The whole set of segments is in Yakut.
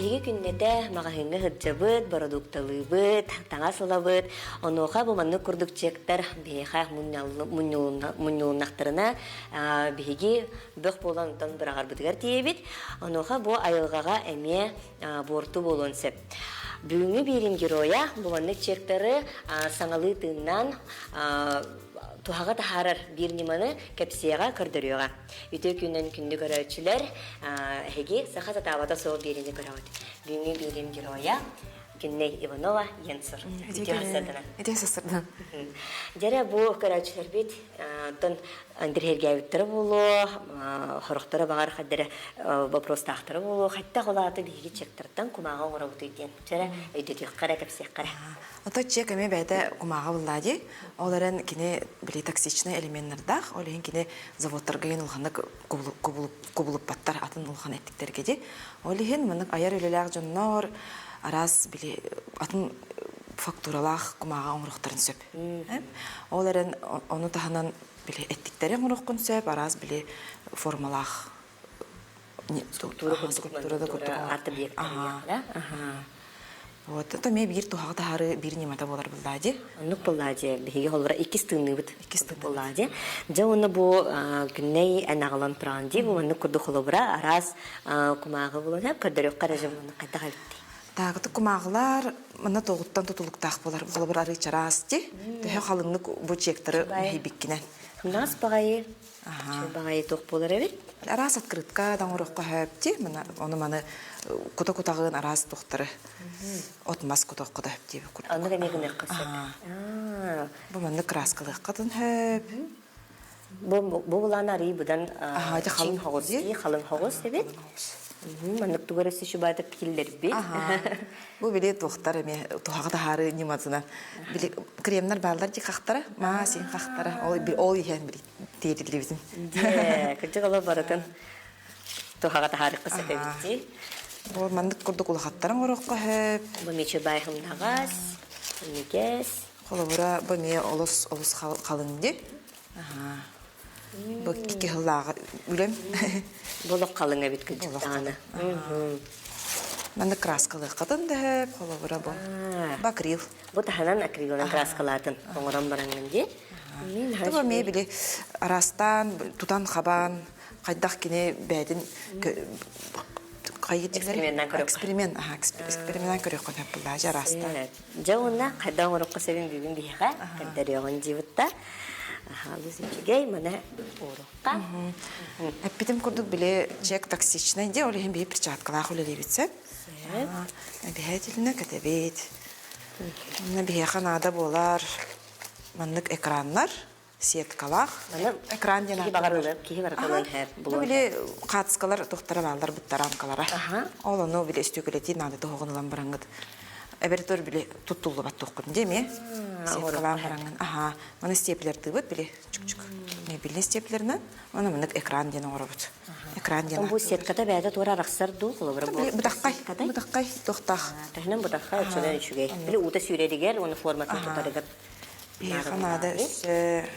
Биһиги күннэтэ маҕаһыыҥҥа сылдьабыт, бородуукталыыбыт, таҥас ылабыт. Онуоха бу маннык курдук чектар биһиэхэ мунньулуннахтарына биһиги бөх буолан онтон быраҕарбытыгар тиийэбит. Онуоха бу айылҕаҕа эмиэ буорту буолуон сөп. Бүгүҥҥү биэрим геройа бу маннык чектары саҥалыы тыыннаан туһаҕа таһаарар биир ньыманы кэпсиэҕэ, көрдөрүөҕэ. Үтүө күнүнэн күндү көрөөччүлэр, эһиги саха сатаабата суох биэриини көрөҕүт. Бүгүҥҥү биэриим геройа Күннэй Иванова Янсур. Үтүө сарсыарданан. Үтүө сарсыарданан. Дьэрэ бу көрөөччүлэрбит оттон интэриэһиргээбиттэрэ буолуо, сорохторо баҕар хайдара вопростаахтара буолуо, хайдах ол аата биһиги чектартан кумааҕы оҥоробутуй диэн. Чэрэ өйдөтүөххэ эрэ, кэпсиэххэ эрэ. Ото чек эмиэ бэйэтэ кумааҕы буллаа дии. Ол эрэн кини били токсичнай элеменнардаах, ол иһин кини заводтарга иһин улаханнык кубулуппаттар атын улахан эттиктэргэ дии. Ол иһин маннык айар үлэлээх дьоннор араас били атын фактуралаах кумааҕы оҥоруохтарын сөп. Ол эрэн ону таһынан били эттиктэри оҥоруоххун сөп, араас били формалаах Структура курдук скульптура да курдук арт-объекттар Вот, это эмиэ биир туһаҕа таһаарыы биир ньымата буолар буллаа дии. Оннук буоллаа дии. Биһиги холобура иккис тыынныыбыт. Иккис тыынныыбыт. Буоллаа дии. Дьэ уонна бу күннэй эн аҕалан тураҕын дии. Бу маннык курдук холобура араас кумааҕы булан көрдөрүөххэ эрэ дьон хайдах эбиттий? Таагыты кумааҕылар манна тоҕуттан тутулуктаах буолар. Холобура арыы чараас дии. Төһө халыҥнык бу чектары мэһийбиккинэн. Нас баҕайы Баҕайы туох буолар эбит? Араас открытка да оҥоруохха сөп дии. Мана ону маны кута-кутаҕын араас туохтары от-мас кутуохха да сөп диэбит курдук. Оннук эмиэ гыныахха сөп. Бу маннык краскалыаххытын сөп. Бу бу булаан арый быдан чиҥ хоҕус дии, халыҥ хоҕус эбит. Маннык тугу эрэ сүчүбаатык киллэрбит. Бу били туохтар эмиэ туһаҕа таһаарыы ньыматынан били кремнэр бааллар дии хахтара, маа син хахтара. Ол ол иһэн били тиэриллибитин. Дьэ, кырдьык олор барытын туһаҕа таһаарыахха сөп эбит дии. Бу маннык курдук улахаттарын оҥоруохха сөп. Бу мечебай хымнаҕас, имигэс. Холобура, бу эмиэ олус олус халыҥ дии. Бу икки сыллааҕы үлэм. Бу олох халыҥ эбит кырдьыктаҕына. Маннык краскалыаххытын да сөп, холобура бу. Бу акрил. Бу таһынан акрилынан краскалаатын оҥорон бараҥҥын дии. Бу эмиэ били араастаан тутан-хабан хайдах кини бэйэтин эксперименнан көрүөххэ. Эксперимент, аха, эксперименнан көрүөххэ сөп буллаа, дьэ араастаан. Дьэ уонна хайдах оҥоруохха сөбүн бүгүн биһиэхэ көрдөрүөҕүн диибит да. Аһаалыс үчүгэй, маны уурукка. Эппитим курдук били чек токсичный дии, ол иһин биһи перчаткалаах үлэлиибит сөп. Обязательно кэтэбит. Онно биһиэхэ наада буолар маннык экраннар сеткалаах экран диэн киһи баҕарылар киһи барытынан һэр булуон били хаацкалар тухтара бааллар бытта рамкалара ол ону били өстүөкүлэтии наада туһугун ылан бараҥҥыт эбэтэр били туттуллубат туоххун дии эмиэ сеткалаан бараҥҥын аха маны степлертыыбыт били чук-чук мебельный степлеринэн уонна маннык экран диэн оҥоробут экран диэн бу сетката бэйэтэ туора арахсар дуу холобура бытаххай бытаххай туохтаах төһөнөн бытаххай оччонон үчүгэй били уута сүүрэригэр уонна форматын тутарыгар Биһиэхэ наада өссө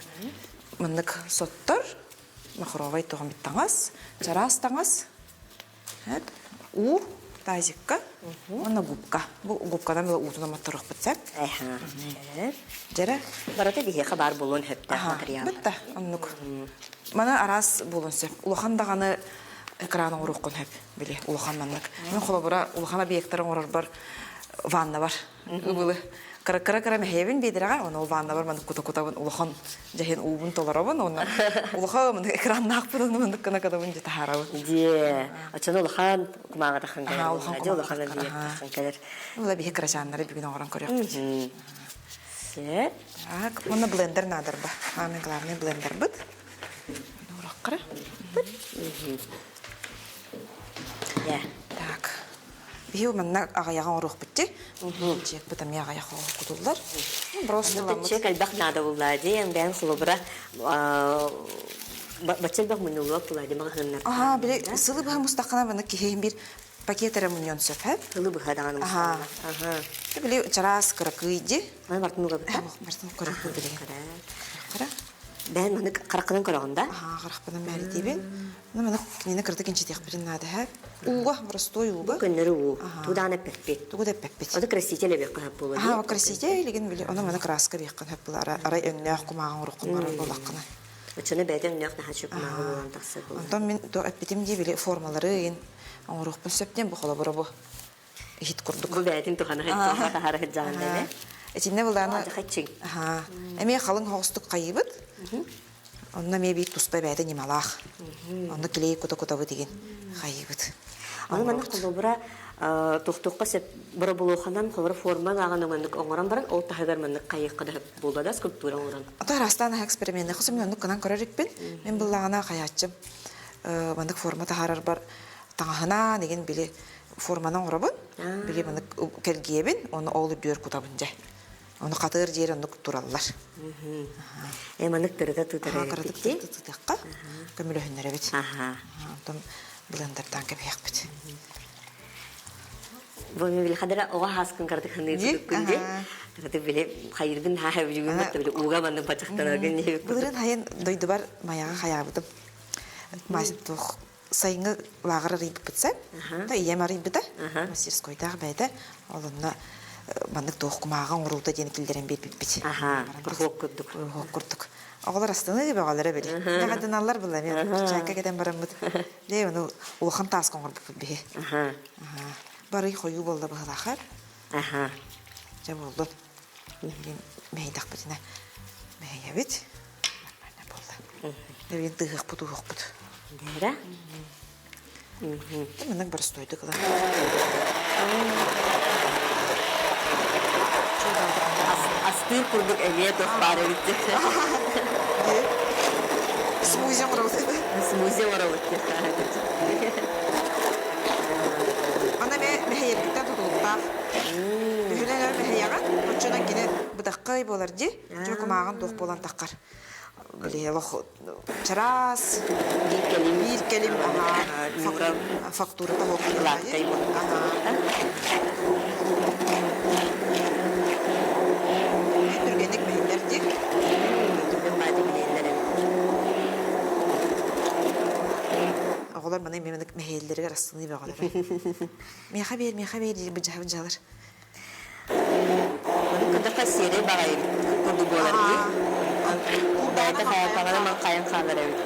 маннык соттор, махровай туһаммыт таҥас, чараас таҥас, уу, тазикка уонна губка. Бу губканан уутун омотторуохпут сөп. Дьэрэ. Барыта биһиэхэ баар буолуон сөптөөх материал. Бытта, оннук. Маны араас буолуон сөп. Улахан даҕаны экран оҥоруоххун сөп, били, улахан маннык. Мин холобура улахан объектары оҥорорбор ванна бар. Ыбылы кыра-кыра мэһэйэбин биэдэрэҕэ, ону ол ваннабар маннык кута-кутабын улахан дьэһин уубун толоробун уонна улахан маннык экраннаахпын уонна маннык гына гынабын дьэ таһаарабын. Дьиэ, оччону улахан кумааҕы таххан кэлэр. Улахан Дьэ улахан объект таххан кэлэр. Ула биһи кырачааннары бүгүн оҥорон көрүөхпүт. Сөп. Так, уонна блендер наадарба. Самый главный блендербыт. Ураккара. Так. Биһи манна аҕыйаҕа оҥоруохпут дии. Чиэкпит эмиэ аҕыйах кутуллар. Просто Чиэк элбэх наада буллаа дии. Бэйэн холобура бачча элбэх мунньуллубат булаа дии маҕаһыыннар. Аха, били сылы быһа мустаххына маны киһи биир пакет эрэ мунньуон сөп, һэ? Сылы быһа даҕаны Аха. Аха. Били чараас кыракый дии. Маны бартын угабыта. Бартын кыракый били. Кыра. Бэйэн маннык хараххынан көрөҕүн да? Аһаа, харахпынан мээритиибин. Ну, маны кинини кырдык инчитиэхпитин наада һэ. Ууга, простой ууга. Көннөрү уу. Тугу эппэппит. Тугу да эппэппит. Ону краситель эбиэххэ хөп буолуо Аһаа, краситель илигин били, ону маны краска биэххин хөп буолар. Арай өҥнөөх кумааҕы оҥороххун барар буоллаххына. Оччону бэйэтэ өҥнөөх наһаа үчүгэй кумааҕы буолан тахсар буолар. Онтон мин то эппитим дии били формалары ыйын оҥоруохпун сөп диэн бу холобура бу иһит курдук. Бу бэйэтин тухана сылдьаҕа таһаара сылдьаҕын дэнэ. Итиннэ былаана эмиэ халыҥ соҕустук хайыыбыт. Онно эмиэ биир туспа бэйэтэ ньымалаах. Онно клей кута-кутабыт игин хайыыбыт. Аны манна холобура тохтуохха сөп боробулуоханан холобура форма ааҕан маннык оҥорон баран ол таһыгар маннык хайыахха да буолла да скульптура оҥорон. Ото араастаан аһа эксперименнэ хосум мен оннук гынан көрөр иппин. Мен быллаҕына хайааччым маннык форма таһаарарбар таҥаһынаан игин били форманы оҥоробун. Били маннык кэлгиэбин, оны ол үрдүгэр кутабын дьэ. Ону хатыыр диэри оннук тураллар. Э маннык тырыта тыытара Кыратык эбиппит. тыытыахха көмөлөһүннэрэбит. Аха. Онтон блендердаан кэбиһиэхпит. Бу били хадара оҕо хааскын кыратык ханыы курдуккун дии. Кыратык били хайыргын хааһа билигин батта били ууга маннык бачахтанаргын диэбит курдук. Былырын хайын дойдубар Майаҕа хайаабытым. Туох сайыҥҥы лааҕыр арыйбыппыт сөп. Да ийэм арыйбыта. Мастерскойдаах бэйэтэ. Ол онно маннык туох кумааҕы оҥоруута диэн киллэрэн биэрбиппит. Аха, курһуок курдук. Курһуок курдук. Оҕолор астыныы бөҕөлөрө били. Наҕадыналлар была мен чайка кетен бараммыт. Дэ ону улахан тааска оҥорбуппут биһи. Аха. Барый хойуу буолла быһылаахар. Аха. Дьэ буоллун. Билигин мэһэйдэхпитинэ мэһэйэбит. Нормально буолла. Билигин тыһыахпыт уһуохпут. Дээрэ. Маннык боростуойдук ылан. Астыыр курдук эмиэ туох баар эбит. Смузи оҥоробут. Смузи оҥоробут. Аны эмиэ мэһэйэргиттэн тутулуктаах. Төһөнөн өр мэһэйэҕин, оччонон кини бытаххай буолар дии. Дьэ кумааҕын туох буолан таххар. Били олох чараас, Биир кэлим. Биир кэлим фактурата Лактай Түргэнник мэһиллэр дии. Түргэн баайда билэллэр эбит. Оҕолор маны эмиэ мэһэйэллэригэр астыныы бөҕөлөр. Миэхэ биэр, миэхэ биэр диир быдьаһа быдьалар. Ону кыдаха сиэрэй баҕайы курдук буолар дии. Бэйэтэ хайатаҕына маҥхайан хаалар эбит.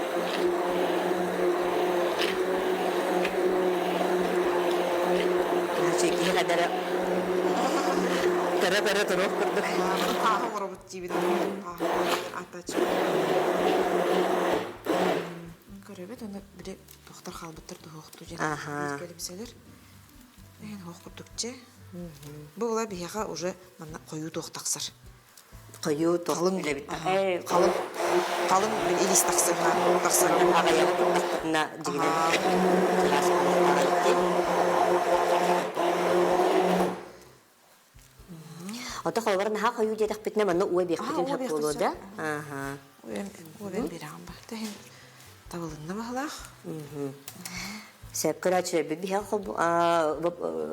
Киһи хадара көрө-көрө туруох курдук. Хааһы оҥоробут диибин. Аттаччы. Көрөбүт, оны били тохтор хаалбыттар туһуохтуу диэн кэлимсэлэр. Эһин хоох курдук чэ. Бу була биһиэхэ уже манна хойуу туох тахсар. Хойуу туох Халыҥ үлэбит. Халыҥ халыҥ илиис тахсар тахсар. Аҕайаҕы курдахпытына дьигинэн чараас буолуохтаах Ото холобур наһаа хойуу диэтэхпитинэ манна уу эбиэхпитин сөп буолуо да? Аха. Уобен биэрэҕин ба. Тэһин табылынна баһылаах. Сөп көрөөччүлэрбит биһиэхэ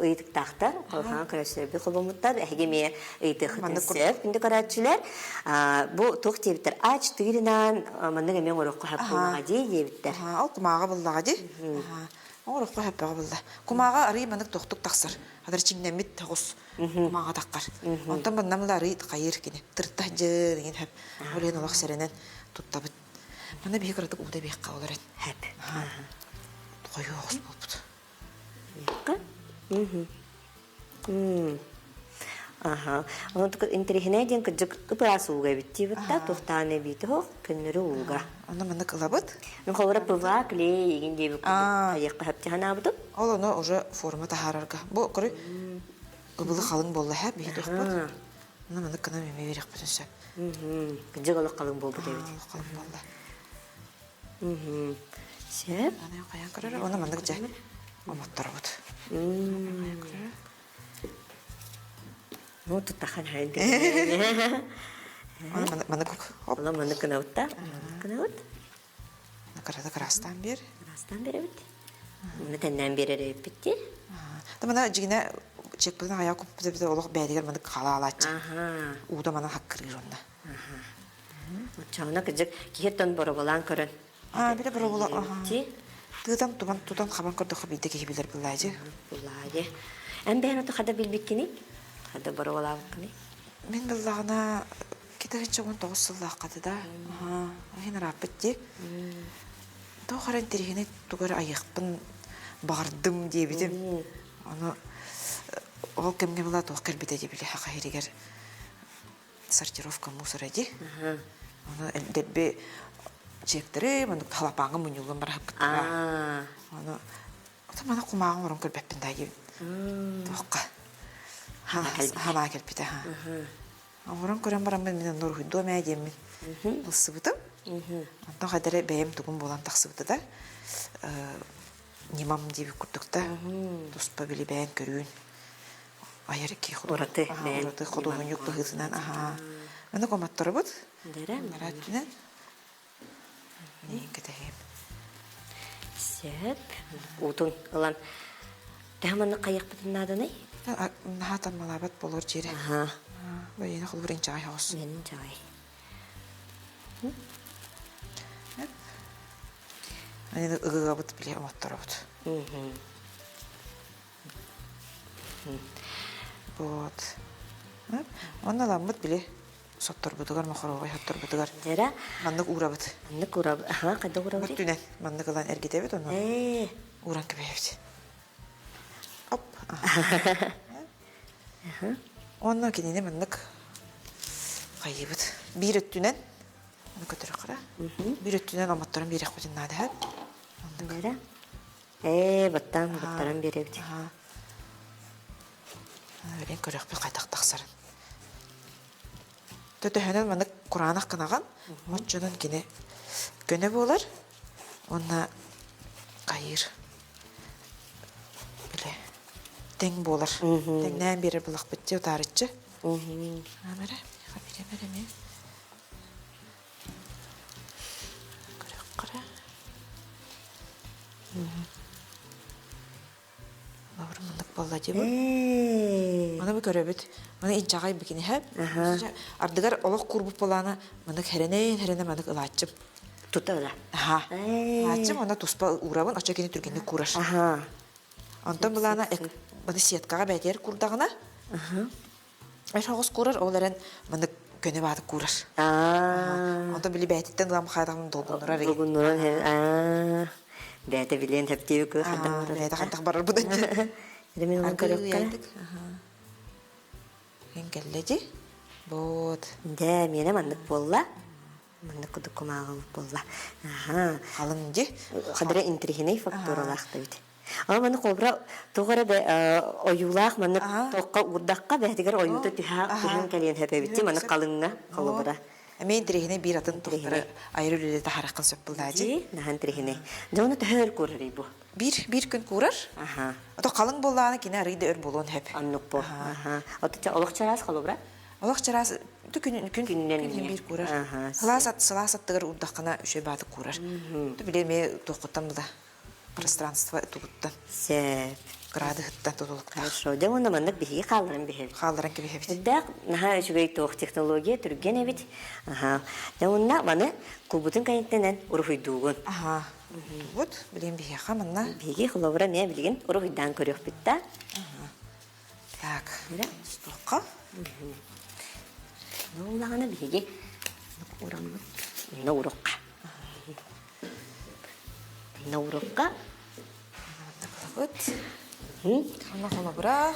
ыйытыктаахтар. Хаан көрөөччүлэрбит холбоммуттар. Эһиги эмиэ ыйытыаххытын сөп. Күндү көрөөччүлэр. Бу туох диэбиттэр? Ач тыырынан маннык эмиэ оҥоруохха сөп буоллаҕа дии диэбиттэр. Ол кумааҕы буллаҕа дии. Оҥоруохха сөппөҕө булла. Кумааҕы арыый маннык тохтук тахсар. Адыр чиҥнэммит тоҕус кумааҕы таххар. Онтон манна арыый хайыыр кини. Тырта дьыр иҥин хөп. Ол иһин олох сэрэнэн туттабыт. Манна биһи кыратык уута биэххэ олорон. Хэп. Хойуу оҕус буолбут. Аха. Онон интэриэһинэй диэн кырдьык ыпыраас ууга эбит диэбит да туохтаан эбиитэ оһох көннөрү ууга. Онно маннык ылабыт. Ну холобура ПВА клей игин диэбит курдук хайыахха сөптөһөн Ол ону уже форма таһаарарга. Бу көрү ыбылы халыҥ буолла һэ биһи туохпут. Онно маннык гынан эмиэ биэриэхпитин сөп. Кырдьык олох халыҥ буолбут эбит. Олох халыҥ буолла. Сөп. Аны хайаан көрөр, оны маннык дьэ омотторобут. Ну, туттахан хайын Маннык хоп. Ола маннык гынабыт да. Маннык гынабыт. Кырата кырастаан бер. Кырастаан беребит. Муну тэннээн берер эбиппит ди. Та мана жигине чекпытын аяк куппут олох бэдигер маннык хаалаалааччы. Уута мана хаккырыыр онна. Оччоҕуна кырдьык киһиттэн боробулаан көрөн. Аа, биле боробула, аха. Тыытан туман тутан хабан көрдөххө биирдэ киһи билэр былаадьы. Былаадьы. Эн бэйэн ото хада билбиккиний? Хада боробулаабыккыный? Мин быллаҕына 2019 сыллааххата да. Аха, иһин ырааппыт дии. Тоох эрэ интэриэһинэй тугу эрэ айыахпын баҕардым диэбитим. Ону ол кэмҥэ была туох кэлбитэ дии били саха сиригэр сортировка мусора дии. Ону дэлби чиэктэри маннык халапааҥҥа мунньуллан бараһыппыттара. Ону ото маны кумааҕы оҥорон көрбөппүн даа диэбин. Туохха халаа кэлбитэ. Оҥорон көрөн бараммын мин онно уруһуйдуом ээ диэммин ылсыбытым. Онтон хадары бэйэм тугум буолан тахсыбыта да ньымам диэбит курдук да туспа били бэйэҥ көрүүн айар икки ураты ураты худуоһунньук быһыытынан аһаа аны коматторубут нараа өттүнэн кэтэһиэм сөп уутун ылан төһө маннык хайыахпытын нааданый наһаа таммалаабат болор дьиэрэ бэйэни холбур инчэҕэй соҕус инчэҕэй Аны ыгыгабыт били омотторобут. Вот. Онно ламмыт били сотторбутугар, мохоруобай сотторбутугар Дьэрэ. маннык уурабыт. Маннык уурабыт. Аха, хайдах уурабыт? Бүттүнэн маннык ылан эргитэбит, онно ууран кэбиһэбит. Оп. Онно кинини маннык хайыыбыт. Биир өттүнэн көтөрөхөрө. Биир өттүнэн омотторон биэрэхпитин наада. Оннук. Ээ, баттаан баттаран биэрэбит. Билин көрөхпүт хайдах тахсарын. Төтөһөнөн маннык кураанах гынаҕын, оччонон кини көнө буолар уонна хайыыр бile тэҥ буолар. Тэҥнээн биэрэр булахпыт дии утаарыччы. Амара, хабире эмиэ. Көрөххөрө. Лавр маннык буолла дии бу. Аны бу көрөбүт. Маны инчэҕэй бикиниһэ. Ардыгар олох курбут буолаана маннык хэрэнэйин хэрэнэ маннык ылааччым. Тута ыла. Аха. Ылааччым уонна туспа уурабын, оччо кини түргэнник куурар. Аха. Онтон былаана маны сеткаҕа бээтигэр курдаҕына Эр соҕус куурар, ол эрэн маннык көнө баатык куурар. Онтон били бээтиттэн ылам хаатаҕым долгуннурар Долгуннуран бээтэ билиэн хэптиэби кыы хантах барар. Бээтэ хантах барар будан. Дэ мин оны көрөккө. Эн кэллэ ди. Вот. Дэ, миэнэ маннык буолла. Маннык кудук кумааҕы буолла. Аха. Халыҥ ди. Хадыра интриһинэй фактуралаах да бит. Ама маннык холобура туох эрэ ойуулаах маннык туохха уурдахха бэйэтигэр ойуута түһэн кэлиэн сөп эбит маннык халыҥҥа холобура. Эмиэ интэриэһинэй биир атын туохтары айар үлэлэри таһаараххын сөп буллаадьы. Наһаа интэриэһинэй. Дьэ ону төһө өр куурарый бу? Биир биир күн куурар. Аха. Ото халыҥ буоллаҕына кини арый да өр буолуон сөп. Оннук бу. Аха. Ото олох чараас холобура? Олох чараас күн күн күн биир куурар. Сылаас сылаас аттыгар уурдаххына үчүгэй баатык куурар. Били эмиэ туоххуттан була пространство тугуттан Сөп. Кыраадыһыттан тутулуктаах. Хорошо. Дьэ уонна маннык биһиги хаалларан биһэбит. Хаалларан кэбиһэбит. Үрдээх наһаа үчүгэй туох технология түргэн эбит. Аха. Дьэ уонна маны кулбутун кэнниттэн уруһуйдуугун. Аха. Вот, билигин биһиэхэ манна. Биһиги холобура эмиэ билигин уруһуйдаан көрүөхпүт да. Так, туохха? Улаҕана биһиги ураммыт. Инна урукка. Наурукка. Быт. Ана холобура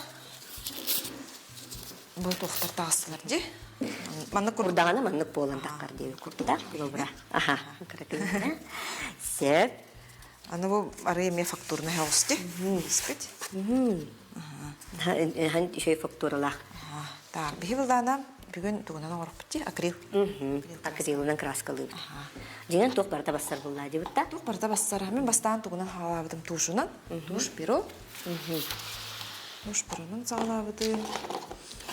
бу туохтар таҕыстылар дии. Маннык курдаҕына маннык буолан таххар диэби курда холобура. Аха, кыракыйда. Сөп. Аны бу арыы эмиэ фактурный хаус дии. Испит. Хан үчүгэй фактуралаах. Так, биһи былаана бүгүн тугунан оҥорохпут дии? Акрил. Акрилынан краскалыыбыт. Дьиҥэн туох барыта бассар буллаа дибит да? Туох барыта бассар. Мин бастаан тугунан хаалаабытым тушунан. Туш перо. Туш перонун саҕалаабытым.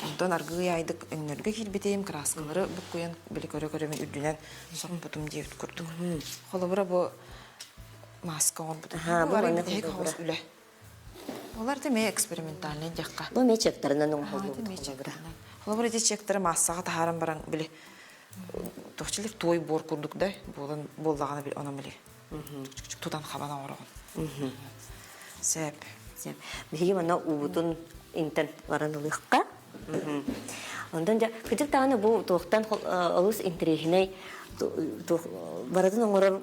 Онтон аргыый айдык өҥнөргө киирбитим, краскалары буккуйан били көрө-көрө мин үрдүнэн соппутум диэбит курдук. Холобура бу маска оҥорбутум. Бу маннык үлэ. Олар да эмиэ экспериментальный диэххэ. Бу эмиэ чектарынан оҥоһуллубут холобура. Холобура ити чектары маассаҕа таһааран баран били. Тохчилер туой буор курдук да буолан буоллаҕына били онон били тутан хабан оҥороҕун. Сөп. Сөп. Биһиги манна уубутун интэн баран ылыахха. Онтон дьэ кырдьык даҕаны бу туохтан олус интэриэһинэй барытын оҥорор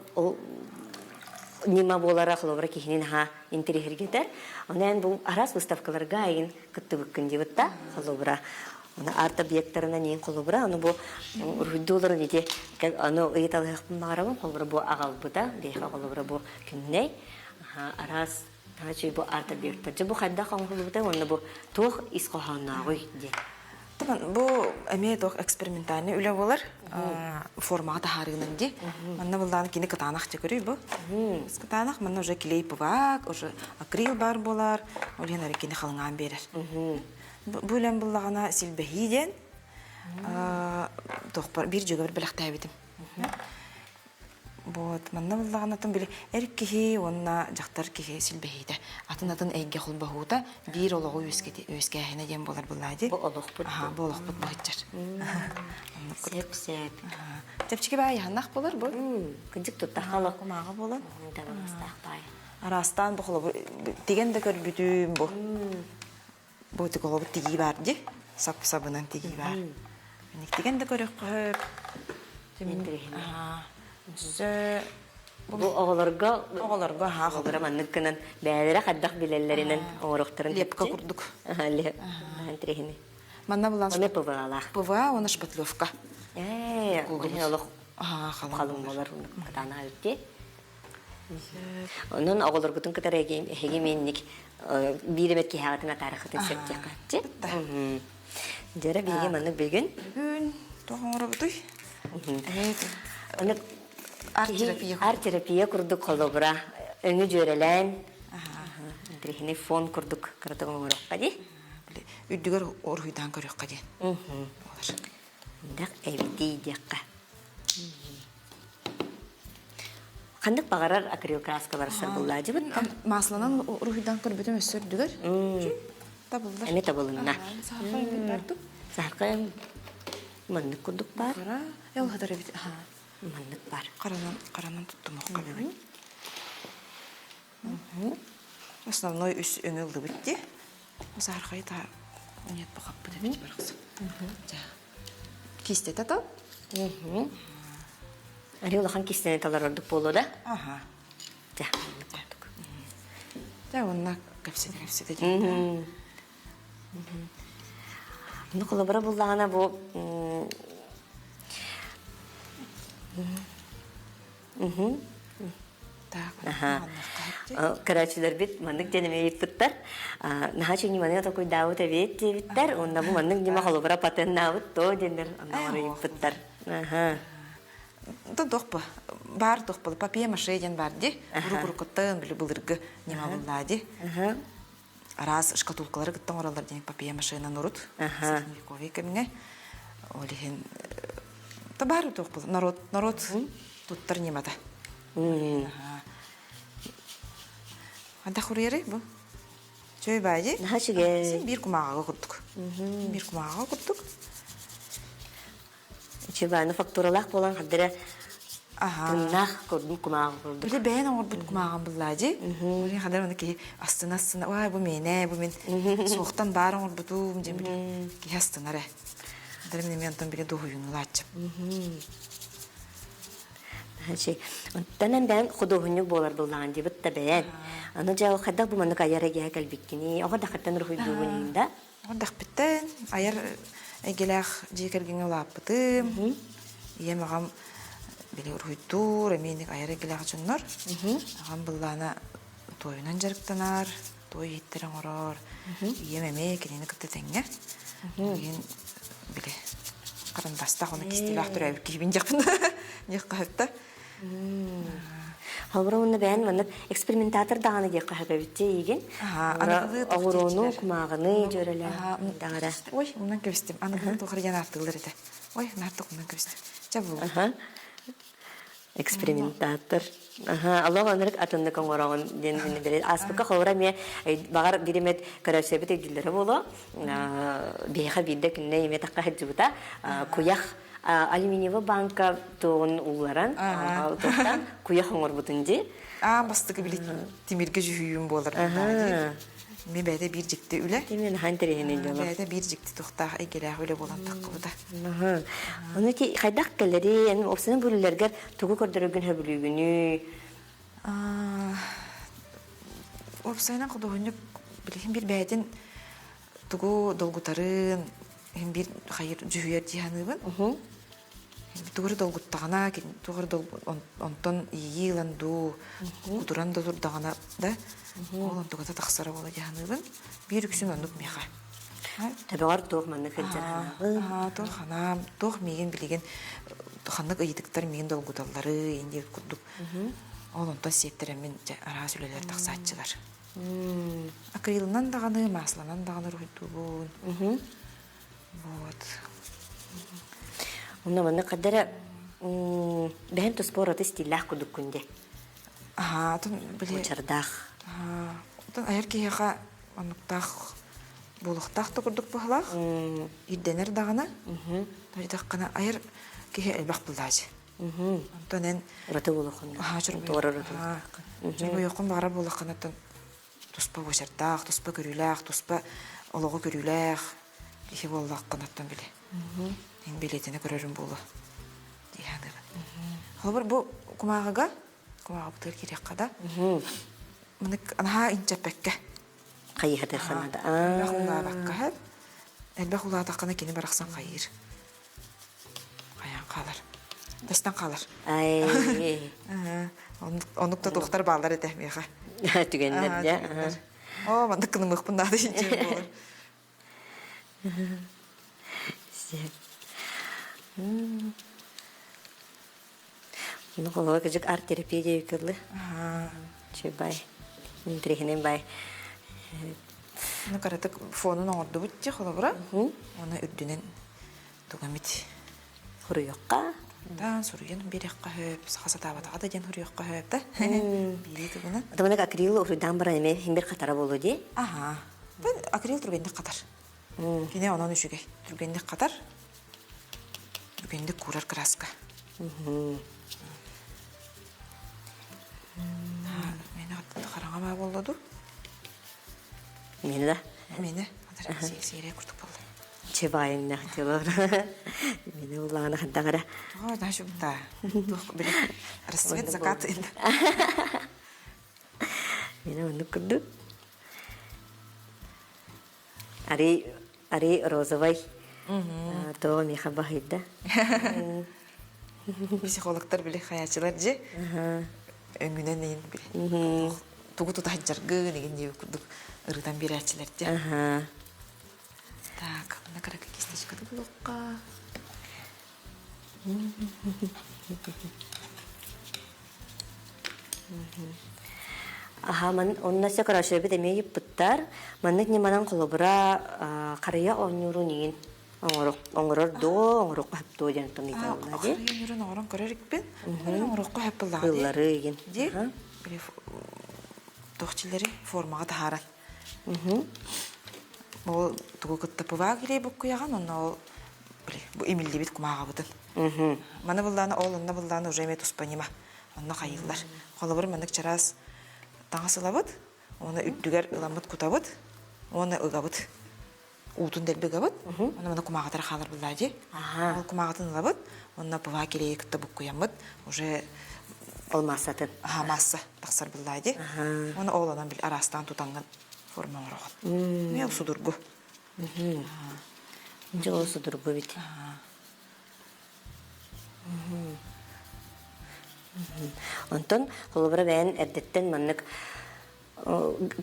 ньыма буолара холобура киһини наһаа интэриэһиргэтэр. Онон бу араас выставкаларга айын кыттыбыккын диэбит да холобура Аны арт-объектарынан иин холобура, аны бу уруһуйдууларын ити аны ыйыталыһыахпын баҕарабын, холобура бу аҕалбыта, биһиэхэ холобура бу күннэй, араас таһычый бу арт-объектар. Дьэ бу хайдах оҥоһуллубутай уонна бу туох ис хоһооннооҕуй диэн. Табан бу эмиэ туох экспериментальный үлэ буолар формаҕа таһаарыынан дии. Манна былаан кини кытаанах дьэ көрүй бу. Кытаанах манна уже клей пывак, уже акрил бар буолар, ол иһин эрэ кини халыҥаан биэрэр. Бу үлэм буллаҕына силбэһии диэн туохпар биир дьөгөбөр бэлэхтээбитим. Вот манна буллаҕына били эр киһи уонна дьахтар киһи силбэһиитэ атын-атын эйгэ холбоһуута биир олоҕу үөскээһинэ диэн буолар буллаа дии. Бу олохпут. Аха, бу олохпут быһыччар. Сеп-сеп. Чэпчэки баай яһаннах болар бу. Кыдьык туттахха олох. Кумааҕы буолан. Табыгастаах баай. Араастаан бу холобур тигэн да көрбүтүм бу. Бу тиколобут тигии баар дии. Сап-сабынан тигии баар. Миник тигэн да көрөххө Дьэ Бу оҕолорго оҕолорго аһаа оҕолоро маннык гынан бэйэлэрэ хайдах билэллэринэн оҥоруохтарын лепка курдук. Интириэһинэй. Манна булан Ону ПВА-лаах. ПВА уонна шпатлевка. Ээ, олох халыҥ болар кытаанах эбит Онон оҕолоргутун кытары эһиги минник биир эмэт киһэҕитин атаарыххытын сөп диэххэ. Дьэрэ биһиги маннык бүгүн. Бүгүн туох оҥоробутуй? Аны арт-терапия. Арт-терапия курдук холобура өҥү дьүөрэлээн интириэһинэй фон курдук кыратык оҥоруохха дии. Үрдүгэр уруһуйдаан көрүөххэ диэн. Дах эбитий диэххэ. Ханнык баҕарар акрил краскалар сарбыллаадьыбыт. Масланан уруһуйдаан көрбүтүм өссө үрдүгэр. Табыллар. Эми табылынна. Саһархай бардым. Саһархай маннык курдук бар. Хара, эл хатар эбит. Маннык бар. Харанан харанан туттум бүгүн. Основной үс өҥө ыллыбыт дии. Саһархай та нет бахаппыт эбит барахсан. Кистэтэ то? Ари улахан кистени талар ордук буолуо да? Аха. Дьэ, Дьэ, онно кэпсэтэ кэпсэтэ диэн. Ну, холобура буллаҕына бу Көрөөччүлэрбит маннык диэн эмиэ ыйыппыттар. Наһаа ньыманы токуйдаабыт эбиэт диэбиттэр. Уонна бу маннык ньыма холобура патеннаабыт то диэннэр оннооҕор ыйыппыттар. Да дохпа баар дохпа папье-маше диэн бар ди. Уруккуттан били былыргы ньыма буллаа ди. Араас шкатулкалары кытта оҥороллор диэн папье-машинан урут средневековье кэмҥэ. Ол иһин табаар туох народ народ туттар ньымата. Анда хуруйары бу. Чөй баайы. Наһаа үчүгэй. Биир кумааҕыга курдук. Биир кумааҕыга курдук. Үчүгэй фактуралаах буолан хаддара тыыннаах курдук кумааҕы курдук. Били бэйэн оҥорбут кумааҕым буллаадьы. Били хаддар оны киһи астына астына, ой бу миэнэ, бу мин суохтан баар оҥорбутум диэн били киһи астынар ээ. Хаддар мин эмиэ онтон били дуоһуйунулааччым. Оттон эн бэйэн худуоһунньук буолар буллаҕын дибит да бэйэн. Аны дьэ хайдах бу маннык айар эйгэһэ кэлбиккиний? Оҕо дахыттан уруһуйдуугун да? Ордахпыттан айар эйгэлээх дьиэ кэргэҥҥэ улааппытым. Ийэм аҕам били уруһуйдуур, эмиэ айар эйгэлээх дьоннор. Аҕам быллаана туойунан дьарыктанар, туой иһиттэр оҥорор. Ийэм эмиэ кинини кытта тэҥҥэ. Билигин били харандастаах уонна кистэлээх төрөөбүт киһибин диэхпин диэххэ сөптө. Холобура уонна бэйэн маннык экспериментатор даҕаны диэххэ сөп эбит дии эйигин. Оҕуруону, кумааҕыны дьүөрэлээн даҕара. Ой, умнан кэбистим. Аныгылыы туох эрэ диэн ааттыыллар этэ. Ой, наартык умнан кэбистим. Чэ буллум. Экспериментатор. Аха, аллах оннук атыннык оҥороҕун диэн били ааспыкка холобура эмиэ баҕар биир эмэ көрөөччүбүт өйдүүллэрэ буолуо. Биһиэхэ биирдэ күннэ эмиэ тахха сылдьыбыта. Куйах. алюминиевый банка туоҕун улларан, туохтан куйах оҥорбутун дии. Аан бастакы били тимиргэ дьүһүйүүм буолар дии. Ми бэйэтэ биир дьикти үлэ. Тимир наһаа интэриэһинэй дьоло. Бэйэтэ биир дьикти тухтаах эйгэлээх үлэ буолан таххыбыта. Ону ити хайдах кэлэри, эн опсанын бүлүлэргэр тугу көрдөрөргүн сөбүлүүгүнүй? Уопсайынан худуоһунньук билигин биир бэйэтин тугу долгутарын иһин биир хайыр дьүһүйэр дии саныыбын. Тугу эрэ долгуттаҕына, тугу эрэ онтон иэйии ылан дуу, кутуран да турдаҕына да, ол онтуката тахсара буола дии саныыбын. Биир үксүн оннук миэхэ. Төбөҕөр туох маннык сылдьар санааҕын? Туох санаам, туох миигин билигин ханнык ыйытыктар миигин долгуталлары, инди курдук Ол онтон сиэттэрэммин дьэ араас үлэлэр тахсааччылар. Акрилынан даҕаны, масланан даҕаны уруһуйдуубун. Вот. Онно маннык хаддара бэһэн туспа ураты стиллээх курдуккун дии. Аһаа, отон били Очардаах. Аа, отон айар киһиэхэ оннуктаах буолуохтаах да курдук быһалаах. Ирдэнэр даҕаны. Тойдаххына айар киһи элбэх буллаачы. Онтон эн Ураты буолуоххун чорбойуоххун баҕарар буоллаххына туспа буочардаах, туспа көрүүлээх, туспа олоҕу көрүүлээх киһи буоллаххынаттан били эн билиэтини көрөрүм буолуо дии саныыбын. Холобур бу кумааҕыга кумааҕыбытыгар киириэххэ да маны наһаа инчэппэккэ хайыһатыр санаата. Элбэх улаабакка элбэх улаатаххына кини барахсан хайыыр. Хайаан хаалар. Тэстэн хаалар. Ай. Оннук да туохтар бааллар этэ миэхэ. Түгэннэр дьэ. Оо, маннык гынымыахпын наада диэн буолар. Ну, холуба кыжык арт-терапия диэбиккэ Чүй бай. Интириэһинэй бай. Ну, кыратык фонун оҥордубут дии холобура. Оны үрдүнэн тугамит Суруйуохха. Да, суруйан биэриэххэ сөп, саха сатаабатаҕа да диэн суруйуохха сөп да. Биирии тугунан. Таманак акрил уруйдаан баран эмиэ иһин бир хатара буолуо дии. Аха. Акрил түргэнник хатар. Кини онон үчүгэй. Түргэнник хатар. Түргэнник куурар краска. Мені хараҥа баа буолла дуу? Мені да? Мені. Сиэрэ курдук буолла. Чебайыңнах дилор. Мені улаана хантагара. О, да, шубта. Рассвет закат. Мені оннук курдук. Ари ари розовай. То миха баһыйда. Психологтар били хаячылар же өҥүнэн иин били тугу тута сылдьаргын игин диэбит курдук ырытан биэрээччилэр дьэ. Так, мына кыракый кисточканы булуохха. Аха, ман онно се көрөөчүлэрбит эмиэ ыйыппыттар. Маннык ньыманан холобура харыйа оонньуурун иҥин оҥорор дуо, оҥоруохха сөп дуо диэн ыйыталлар дии. Харыйа оонньуурун оҥорон көрөр икпин. Оҥоруохха сөп буоллаҕа дии. Ыллары игин. Дии. Били туох чилери формаҕа таһааран. Ол тугу кытта пываа килей буккуйаҕын, онно ол били бу имиллибит кумааҕыбытын. Маны быллаана ол онно быллаана уже эмиэ туспа ньыма. Онно хайыыллар. Холобур маннык чараас таҥас ылабыт, уонна үрдүгэр ыламмыт кутабыт, уонна ыгабыт. Уутун дэлби ыгабыт, онно маны кумааҕытара хаалар буллаа дии. Ол кумааҕытын ылабыт, онно пыва килейи кытта буккуйаммыт, уже Ол маассатын. Аха, маасса тахсар буллаа дии. Уонна ол онон бил араастаан тутаҥҥын форма оҥороҕун. Эмиэ судургу. Дьэ ол судургу эбит. Онтон холобура бэйэн эрдэттэн маннык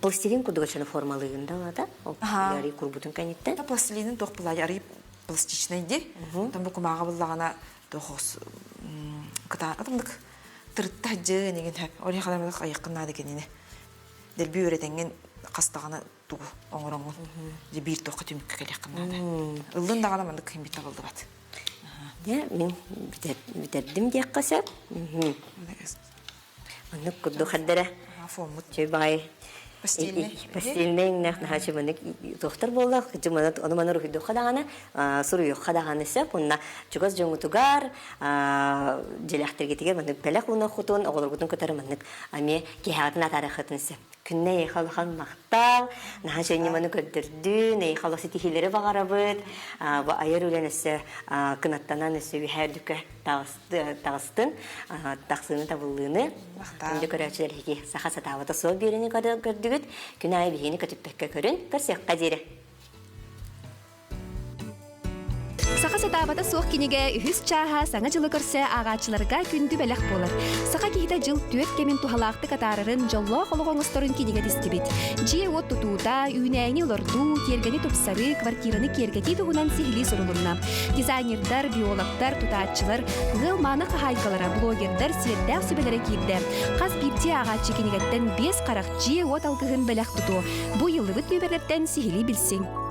пластилин курдук өчөнө формалыыгын да ылата. Ол арый курбутун кэнниттэн. Пластилинин туох булаайы арый пластичный дии. Онтон бу кумааҕы буллаҕына туох кытаанатымдык тырытта дьыын игин хөп. Ол халамылык айыккын наада кинини. Дэлби үөрэтэҥҥин хастаҕына тугу оҥороҥҥун дьэ биир туохха түмүккэ кэлиэххин наада. Ыллын даҕаны маннык кыһын бит табыллыбат. Дьэ, мин бүтэрдим диэххэ сөп. Оннук курдук хэрдэрэ. Фоммут. Чөй баҕайы Постельный. Постельный иҥнэх наһаа чыманык туохтар буолла чыманы ону маны уруһуйдуохха даҕаны суруйуохха даҕаны сөп уонна чугас дьоҥҥутугар дьиэлээхтэргитигэр маннык бэлэх уунуоххутун оҕолоргутун кытары маннык эмиэ киһэҕитин атаарыаххытын сөп. Күннэ эйиэхэ улахан махтал, наһаа үчүгэй ньыманы көрдөрдүн, эйиэхэ олох ситиһиилэри баҕарабыт. Бу айар үлэн өссө кынаттанан өссө үөһээ үрдүккэ таҕыстын, тахсыыны табыллыыны. Күндү көрөөччүлэр эһиги саха сатаабата суох биэриини көрдүгүт. Күн аайы биһигини көтүппэккэ көрүн, көрсүөххэ диэри. Саха сатаабата суох кинигэ үһүс чааһа Саҥа дьылы көрсө ааҕааччыларга күндү бэлэх буолар. Саха киһитэ дьыл түөрт кэмин туһалаахтык атаарарын, дьоллоох олох оҥосторун кинигэ тистибит. Дьиэ-уот тутуута, үүнээйини олордуу, тиэргэни тупсарыы, квартираны киэргэтии туһунан сиһилии сурулунна. Дизайнердар, биологтар, тутааччылар, ыал мааны хаһаайкалара, блогердар сиэрдээх сүбэлэрэ киирдэ. Хас биирдии ааҕааччы кинигэттэн биэс харах дьиэ-уот алгыһын бэлэх тутуо. Бу ыйыллыбыт нүөмэрдэртэн сиһилии билсиҥ.